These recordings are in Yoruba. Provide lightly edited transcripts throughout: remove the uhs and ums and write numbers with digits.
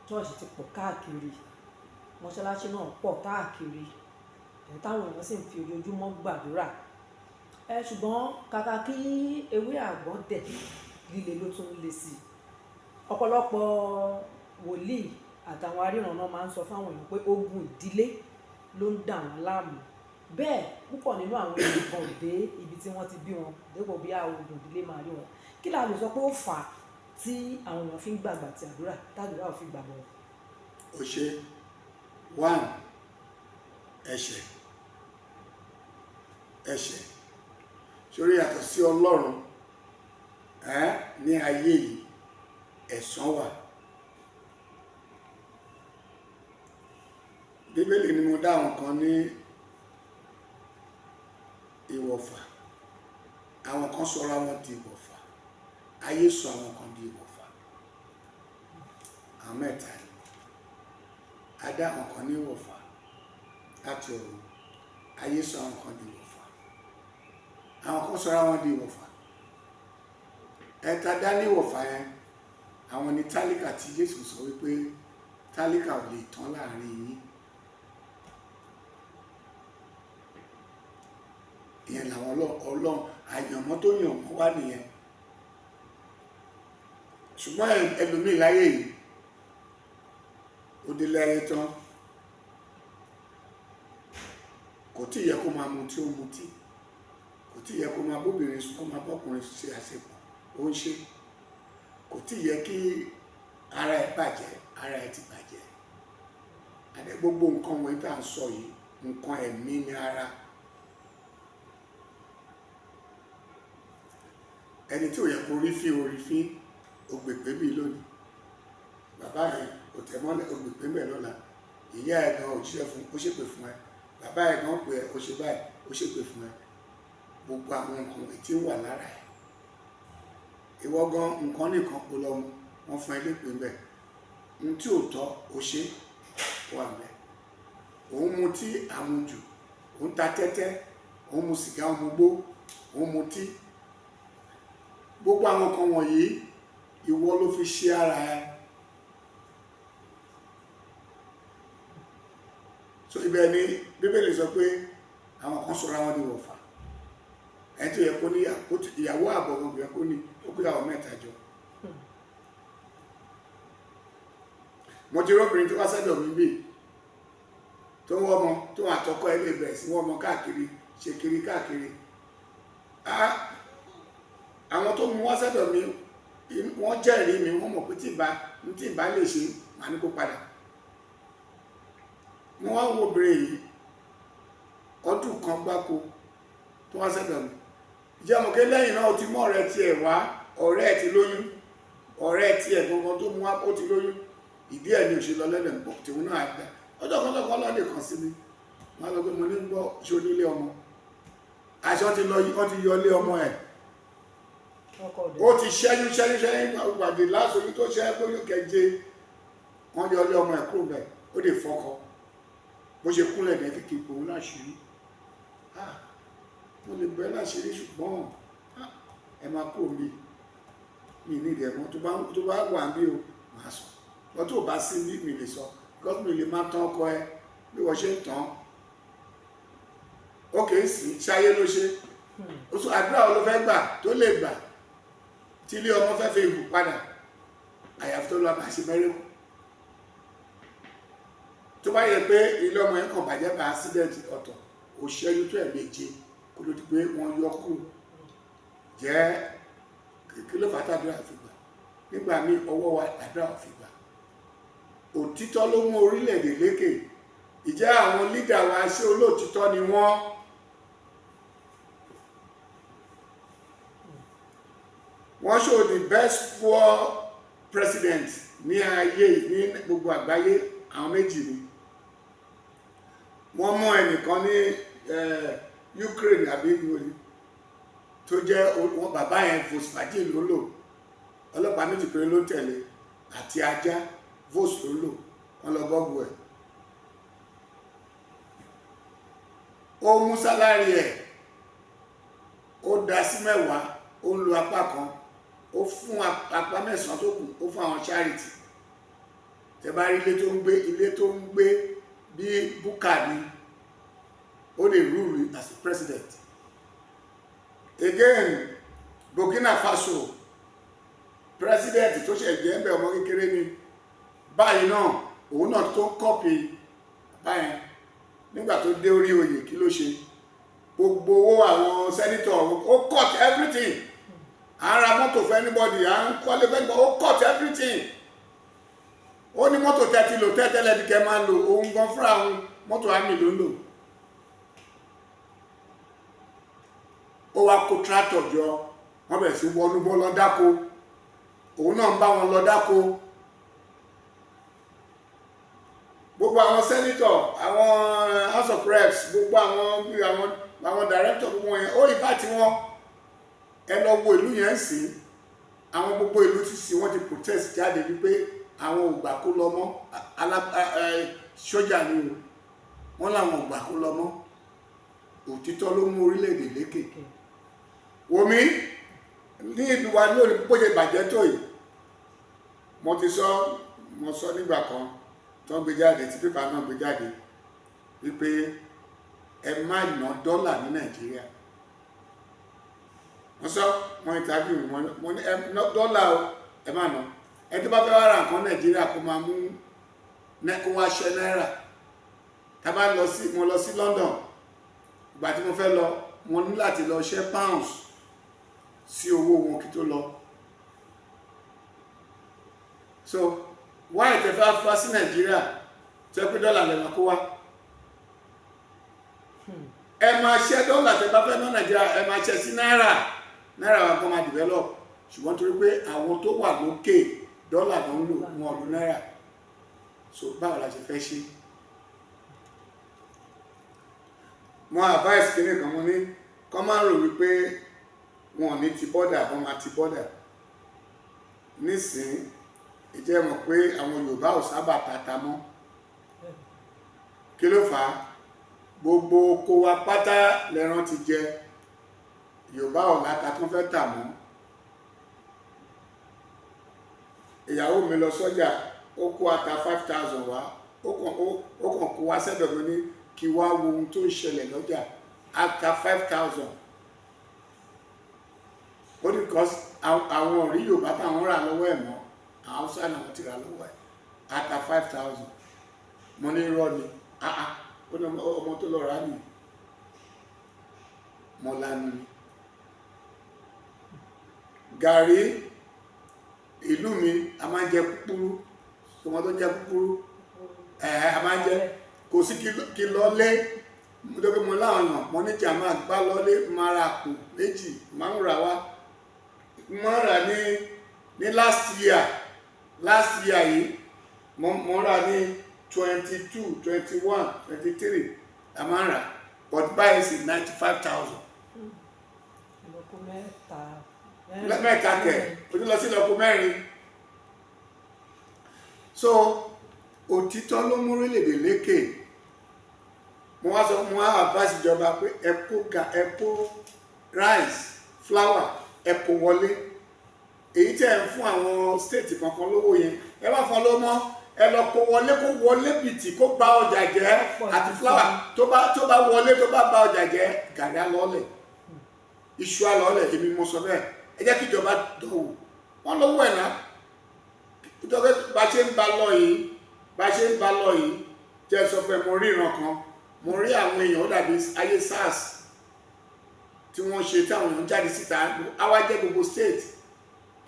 Church ti pọ̀ káàkiri, mọ́ṣáláṣí náà pọ̀ káàkiri, ẹ̀ táwọn èèyàn sì ń fi ojoojúmọ́ gbàdúrà. Ẹ ṣùgbọ́n kàkà kí ewé àgbọn dẹ̀, líle ló tún le sí i. Ọ̀pọ̀lọpọ̀ wòlíì àtàwọn aríran náà máa ń sọ fáwọn èèyàn pé ogun ìdílé ló ń dà wọ́n láàmú. Bẹ́ẹ̀ púpọ̀ nínú àwọn èèyàn kan ò dé ibi tí wọ́n ti bí wọn dépò bí àwọn ogun ìdílé máa rí wọn. Kí la lè sọ pé ó fà á tí àwọn èèyàn fi ń gbàgbà tí àdúrà tàdúrà ò fi gbàgbọ́? Ó ṣe. One, ẹ̀ṣẹ̀. Ẹ̀ṣẹ̀ sórí yàtọ̀ sí Ọlọ́run ẹ́ ní ayé yìí, ẹ̀san wà. Bíbélì ni mo dá àwọn kan ní ìwọ̀fà, àwọn kan sọra wọn di ìwọ̀fà, ayé sọ àwọn kan di ìwọ̀fà. Àwọn mẹ́ta ni a dá àwọn kan ní ìwọ̀fà láti ọ̀run, ayé sọ àwọn kan di ìwọ̀fà, àwọn kan sọra wọn di ìwọ̀fà. Ẹ̀ta dá ní ìwọ̀fà yẹn, àwọn ní tálíkà tí Jésù sọ wípé tálíkà ò lè tán láàrin yín. Ìyẹn làwọn Ọlọ́run àyànmọ́ tó yàn wọ́n wá nìyẹn. Ṣùgbọ́n ẹlòmíì láyé yìí, ó délé ayé tán, kò tí ì yẹ kó máa mutí, ó mutí. Kò tí ì yẹ kó máa bóbìnrin sùn, kó máa bọ́kùnrin ṣe àṣepọ̀, ó ń ṣe. Kò tí ì yẹ kí ara ẹ̀ bàjẹ́, ara ẹ̀ ti bàjẹ́. Àdé gbogbo nǹkan wọ̀nyí tá à ń sọ yìí, nǹkan ẹ̀mí ní ara. Ẹni tí ò yẹ kó rí fín, ó rí fín, ó gbèpè bí lónìí. Bàbá yẹn ò tẹ̀ mọ́lẹ̀, ó gbèpè mẹ́ lọ́la. Ìyá ẹ̀ gan ò jíṣẹ́ fún, ó ṣépè fún ẹ. Bàbá ẹ̀ gan pè ẹ́, ó ṣe báyìí, ó ṣépè fún ẹ. Gbogbo àwọn nǹkan wọ̀nyí tí ń wà lára ẹ̀. Ìwọ gan nǹkan nìkan kó lọ mu, wọ́n fún ẹ lépè ń bẹ̀. Ohun tí ò tọ́, ó ṣe, ó wà ńbẹ̀. Òun mutí àmujù, òun ta tẹ́tẹ́, òun mu sìgá, òun mu gbó, òun mutí. Gbogbo àwọn nǹkan wọ̀nyí, ìwọ ló fi ṣe ara ẹ. So ibẹ̀ ni Bíbélì sọ pé àwọn kan sọra wọn di wọ̀fà. Ẹni tó yẹ kó ní ìyàwó àbọ̀ gan yẹ kó ní, ó kó ìyàwó mẹ́ta jọ. Mo ti róbìnrin tó wá sọ́dọ̀ mi bí tó ń wọ́ ọmọ, tó ń àtọkọ ẹ lè bẹ̀rẹ̀ sí wọ́ ọmọ káàkiri, ṣe kiri káàkiri. Àwọn tó mú wá sọ́dọ̀ mi, wọ́n jẹ́rìí mi, wọ́n mọ̀ pé tí ìbá lè ṣe, màá ní kó padà. Mo wá wo obìnrin yìí ọdún kan gbáko tó wá sọ́dọ̀ mi. Ìjẹ́ mọ̀ pé lẹ́yìn náà ó ti mú ọ̀rẹ́ tiẹ̀ wá, ọ̀rẹ́ ẹ̀ ti lóyún, ọ̀rẹ́ tiẹ̀ gangan tó mú wá ó ti lóyún. Ìdí ẹ̀ ni ò ṣe lọ lẹ́lẹ̀ ń bọ̀, tòun náà á gbà. Ọjọ́ kan lọ́kọ́ lọ́ọ́ lè kàn sí mi. Wọ́n á sọ pé mo ní gbọ́ ṣé o nílé ọmọ. Aṣọ ti lọ, wọ́n ti yọ ilé ọmọ ẹ̀. Ó ti ṣẹ́yún ṣẹ́yún ṣẹ́yún pàdé lásòyún tó ṣẹ́ lóyún keje. Wọ́n yọ ilé ọmọ ẹ̀ kúrò bẹ̀, ó lè fọkọ. Bó ṣe kúnlẹ̀ ní kékeré òun láṣìírí. Ah, mo lè bẹ́ láṣìírí ṣùgbọ́n ẹ máa kúrò mi. Mi ní ìdí ẹ̀mọ́ tó bá wà bí o, màá sọ. Lọ tó bá sí ní mi lè sọ. Because mi lè máa tán ọkọ ẹ bí wọ́n ṣe ń tán. Ó kì í sì ṣayé ló ṣe. Ó sọ àdúrà wo ló fẹ́ gbà tó lè gbà tí ilé ọmọ fẹ́ fi hù padà. Àyàfi tó lọ bá ṣe mẹ́rẹ́kù. Tó bá yẹ pé ilé ọmọ yẹn kàn bàjẹ́ bá accident ọ̀tọ̀, ò ṣẹ́yún tó ẹ̀ méje kó ló di pé wọ́n yọ kúrò. Jẹ́ kí ló fà á tàdúrà fi gbà? Nígbà míì ọwọ́ wa àdúrà ò fi gbà. Òtítọ́ ló mú orílẹ̀-èdè lékè. Ìjẹ́ àwọn lídà wa ṣé olóòtítọ́ ni wọ́n? Wọ́n show the best poor president ní ayé ní gbogbo àgbáyé, àwọn méjì ni. Wọ́n mú ẹnìkan ní Ukraine àbí ìgbòho tó jẹ́ wọn bàbá yẹn Volkswagen ló lò. Ọlọ́pàá méjì péré ló tẹ̀lé àti ajá Vos ló lò, wọ́n lọ gọ́gù ẹ̀. Ó mú sálárì ẹ̀, ó dá sí mẹ́wàá, ó ń lo apá kan, ó fún apá mẹ́sàn-án tó kù, ó fún àwọn charity. Tẹ bá rí ilé tó ń gbé, ilé tó ń gbé bí búkà ni. Ó lè rule as a president. Again, Burkina Faso president tó ṣe jẹ́ ń bẹ̀, ọmọ kékeré ni báyìí náà, òun náà tó ń copy báyẹn. Nígbà tó dé orí oyè, kí ló ṣe? Gbogbo owó àwọn senator, ó cut everything. À ń ra mọ́tò fún anybody, à ń kọ́lé fún anybody, ó cut everything. Ó ní mọ́tò tẹ́tí lò tẹ́tẹ́lẹ̀ bí kẹ́ máa lò. Òun gan fúnra òun, mọ́tò àmì ló ń lò. Ó wá kó tractor jọ, wọ́n bẹ̀rẹ̀ sí wọnú bọ́ lọ dáko, òun náà ń bá wọn lọ dáko. Gbogbo àwọn senator, àwọn House of Reps, gbogbo àwọn bí àwọn director, gbogbo wọn yẹn, ó ìbá tí wọn. Ẹ lọ wo ìlú yẹn sí, àwọn gbogbo ìlú ti sí, wọ́n ti protest jáde wípé àwọn ò gbà kó lọ mọ́. Sójà ni o, wọ́n làwọn ò gbà kó lọ mọ́. Òtítọ́ ló mú orílẹ̀-èdè lékè. Wòmí ní ìlú wa lónìí, bó ṣe bàjẹ́ tó yìí, mo ti sọ, mo sọ nígbà kan tó ń gbé jáde, tí pépà náà gbé jáde wípé ẹ má ná dọ́là ní Nàìjíríà. Wọ́n sọ, wọ́n interview mi, mo ní ẹ ná dọ́là o, ẹ má ná. Ẹ tó bá fẹ́ wá ra nǹkan Nàìjíríà, kó máa mú kó wá ṣẹ́ náírà. Tá bá lọ sí, mo lọ sí London ìgbà tí mo fẹ́ lọ, mo ní láti lọ ṣẹ́ pounds sí owó wọn kí tó lọ. So why tẹ fẹ́ fà sí Nàìjíríà tó yẹ pé dọ́là lè máa kó wá? Ẹ máa ṣẹ́ dọ́là tẹ bá fẹ́ ná Nàìjíríà, ẹ máa ṣẹ́ sí náírà, náírà wa kan máa develop. Ṣùgbọ́n torí pé àwọn tó wà lókè, dọ́là ló ń lò, wọn ò lo náírà. So báwo la ṣe fẹ́ ṣe? Mo advice kìíní kan, mo ní kọ́ máa ń rò wípé wọn ò ní ti border, wọ́n máa ti border. Nísìnyí, ìjẹ́ mọ̀ pé àwọn Yorùbá ò sábà tata mọ́? Kí ló fà á? Gbogbo oko wa pátá lẹ́ran ti jẹ. Yorùbá ò láta tó fẹ́ tà mọ́. Ìyàwó mi lọ sọ́jà, ó kó ata 5,000 wá, ó kàn kó wá sẹ́dọ̀ mi ní kí wá wo ohun tó ń ṣẹlẹ̀ lọ́jà. Ata 5,000. Ó ní because àwọn òrí Yorùbá táwọn rà lọ́wọ́ ẹ̀ mọ́, àwọn Haúsá làwọn ti rà lọ́wọ́ ẹ̀, ata 5,000. Mo ní irọ́ ni. Ah ah, ó ní ọmọ tó lọ rà ní. Mo lanu ni. Gàrí ìlú mi, a máa ń jẹ púpúrú. Ọmọ tó ń jẹ púpúrú ẹ̀, a máa ń jẹ. Kò sí kí lọ lé nítorí mo láwọn èèyàn, mo ní jàmá bá lọlé, máa ra àpò méjì, máa ń rà wá. Mo rà ní last year yìí, mo rà ní 22, 21, 23 a máa ń rà, but báyìí sí 95,000. Ìlọ́po mẹ́ta. Mẹ́ta kẹ̀, o ti lọ sí ìlọ́po mẹ́rin. So òtítọ́ ló mú orílẹ̀-èdè lékè. Mo wá sọ, mo wá advice ìjọba pé ẹ kó ga, ẹ kó rice, flour, ẹ kó wọlé. Èyí tẹ́ ẹ ń fún àwọn state kankan lówó yẹn, ẹ má fún ọ lówó mọ́. Ẹ lọ kó wọlé, kó wọlé bìtì, kó bà ọjà jẹ́. Àti flour tó bá wọlé, tó bá bà ọjà jẹ́, gàrí á lọ́lẹ̀, iṣu á lọ́lẹ̀. Èmi mo sọ bẹ́ẹ̀. Ẹ jẹ́ kí ìjọba dánwò, wọ́n lówó ẹ̀ náà. Nítorí bá ṣe ń ba lọ yìí, bá ṣe ń ba lọ yìí, jẹ́ sọ pé mo rí ìran kan, mo rí àwọn èèyàn, ó dàbí ayé SARS tí wọ́n ṣe, táwọn èèyàn jáde síta. Àwa jẹ́ gbogbo state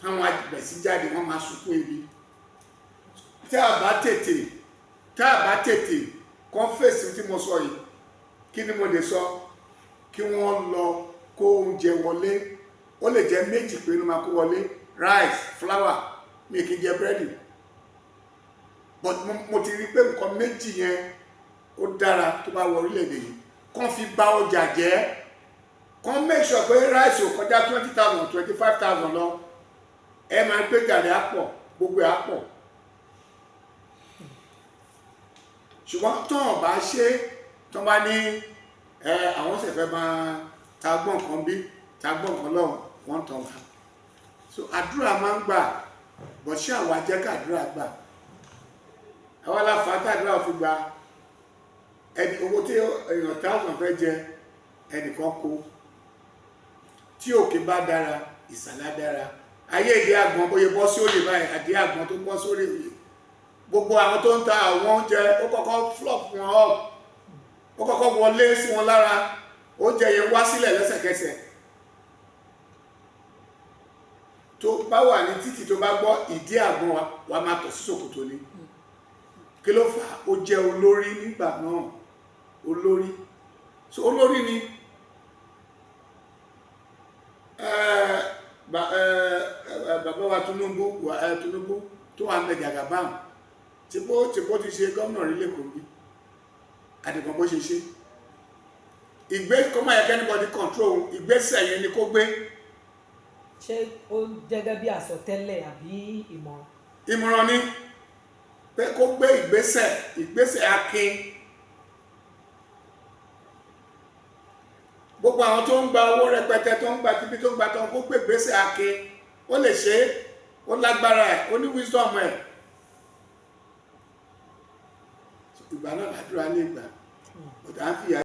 táwọn àgbẹ̀ sí jáde, wọ́n máa sunkún ebi. Tí a bá tètè kàn fèsì tí mo sọ yìí, kí ni mo lè sọ? Kí wọ́n lọ kó oúnjẹ wọlé. Ó lè jẹ́ méjì pé ló máa kó wọlé: rice, flour. Mi kì í jẹ búrẹ́dì, but mo ti rí pé nǹkan méjì yẹn ó dára tó bá wọ orílẹ̀-èdè yìí, kàn fi bà ọjà jẹ́, kàn make sure pé rice ò kọjá 20,000, 25,000 lọ. Ẹ máa gbé gàrí àpọ̀, gbogbo ẹ̀ àpọ̀. Ṣùgbọ́n tán bá ṣe, tán bá ní ẹ àwọn sì fẹ́ máa ta gbọ́n kan bí ta gbọ́n kan lọ́hùn, wọ́n tàn wá. So àdúrà máa ń gbà bọ̀, ṣé àwa jẹ́ kàdúrà gbà? Àwa la fà á tàdúrà fi gba. Ẹni owó tí èèyàn 1,000 fẹ́ jẹ, ẹnìkan kó. Tí òkè bá dára, ìsàlẹ̀ á dára. Ayé ìdí àgbọn, bóyá bọ́ sí òye báyìí, àdí àgbọn tó bọ́ sórí òye, gbogbo àwọn tó ń ta àwọn oúnjẹ, ó kọ́kọ́ flop wọn up, ó kọ́kọ́ wọlé sí wọn lára, oúnjẹ yẹn wá sílẹ̀ lẹ́sẹ̀kẹsẹ̀. Tó bá wà ní títì, tó bá gbọ́ ìdí àgbọn wa, wàá máa tọ̀ sí ṣòkòtò ni. Kí ló fà á? Ó jẹ́ olórí nígbà náà, olórí. So olórí ni. Bàbá wa Tinubu, Tinubu tó wà ń bẹ, Jagaban, tí bó ti ṣe gómìnà rí lẹ́kọ̀ọ́ bí àdìgbọ́n bó ṣe ṣe ìgbé kó má yẹ kí anybody control òun. Ìgbésẹ̀ yẹn ni kó gbé. Ṣé ó jẹ́gẹ́ bí àsọtẹ́lẹ̀ àbí ìmọ̀ràn? Ìmọ̀ràn ni pé kó gbé ìgbésẹ̀, ìgbésẹ̀ akin. Gbogbo àwọn tó ń gba owó rẹpẹtẹ, tó ń gba tibí, tó ń gba tó ń kó gbé ìgbésẹ̀ akin. Ó lè ṣe é, ó lágbára ẹ̀, ó ní wisdom ẹ̀. Ìgbà náà làdúrà lè gbà, ọ̀tá ń fìyà.